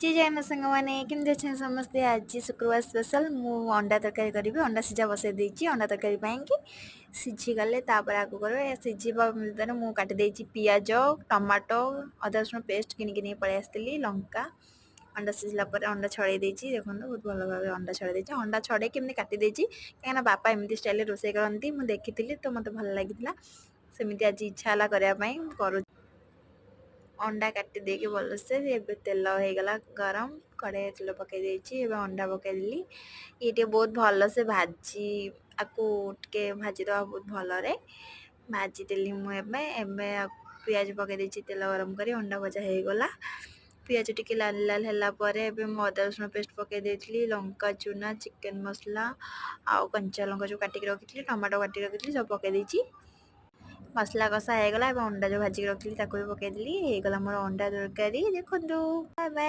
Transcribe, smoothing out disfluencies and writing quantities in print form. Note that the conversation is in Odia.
ଜୟ ଜଗନ୍ନାଥ ସାଙ୍ଗମାନେ, କେମିତି ଅଛନ୍ତି ସମସ୍ତେ? ଆଜି ଶୁକ୍ରବାର ସ୍ପେଶାଲ, ମୁଁ ଅଣ୍ଡା ତରକାରୀ କରିବି। ଅଣ୍ଡା ସିଝା ବସାଇ ଦେଇଛି ଅଣ୍ଡା ତରକାରୀ ପାଇଁକି। ସିଝିଗଲେ ତାପରେ ଆଗକୁ କରିବେ। ସିଝିବା ଭିତରେ ମୁଁ କାଟି ଦେଇଛି ପିଆଜ, ଟମାଟୋ, ଅଦା ରସୁଣ ପେଷ୍ଟ କିଣିକି ନେଇ ପଳେଇ ଆସିଥିଲି, ଲଙ୍କା। ଅଣ୍ଡା ସିଝିଲା ପରେ ଅଣ୍ଡା ଛଡ଼େଇ ଦେଇଛି। ଦେଖନ୍ତୁ, ବହୁତ ଭଲ ଭାବେ ଅଣ୍ଡା ଛଡ଼େଇ ଦେଇଛି। ଅଣ୍ଡା ଛଡ଼େଇକି ଏମିତି କାଟି ଦେଇଛି, କାହିଁକିନା ବାପା ଏମିତି ଷ୍ଟାଇଲରେ ରୋଷେଇ କରନ୍ତି, ମୁଁ ଦେଖିଥିଲି ତ ମୋତେ ଭଲ ଲାଗିଥିଲା। ସେମିତି ଆଜି ଇଚ୍ଛା ହେଲା କରିବା ପାଇଁ, ମୁଁ କରୁଛି। ଅଣ୍ଡା କାଟି ଦେଇକି ଭଲସେ, ଏବେ ତେଲ ହେଇଗଲା ଗରମ, କଢ଼େଇରେ ତେଲ ପକାଇ ଦେଇଛି। ଏବେ ଅଣ୍ଡା ପକାଇଦେଲି। ଇଏ ଟିକେ ବହୁତ ଭଲସେ ଭାଜି, ଆକୁ ଟିକେ ଭାଜିଦେବା। ବହୁତ ଭଲରେ ଭାଜିଦେଲି ମୁଁ। ଏବେ ପିଆଜ ପକାଇ ଦେଇଛି ତେଲ ଗରମ କରି। ଅଣ୍ଡା ଭଜା ହେଇଗଲା। ପିଆଜ ଟିକେ ଲାଲ ଲାଲ ହେଲା ପରେ ଏବେ ମୁଁ ଅଦା ରସୁଣ ପେଷ୍ଟ ପକାଇ ଦେଇଥିଲି, ଲଙ୍କା ଚୁନା, ଚିକେନ ମସଲା ଆଉ କଞ୍ଚା ଲଙ୍କା ଯେଉଁ କାଟିକି ରଖିଥିଲି, ଟମାଟୋ କାଟିକି ରଖିଥିଲି, ସବୁ ପକାଇ ଦେଇଛି। ମସଲା କଷା ହେଇଗଲା। ଏବେ ଅଣ୍ଡା ଯେଉଁ ଭାଜିକି ରଖିଥିଲି, ତାକୁ ବି ପକାଇଦେଲି। ହେଇଗଲା ମୋର ଅଣ୍ଡା ତରକାରୀ। ଦେଖନ୍ତୁ, ବାଏ ବାଏ।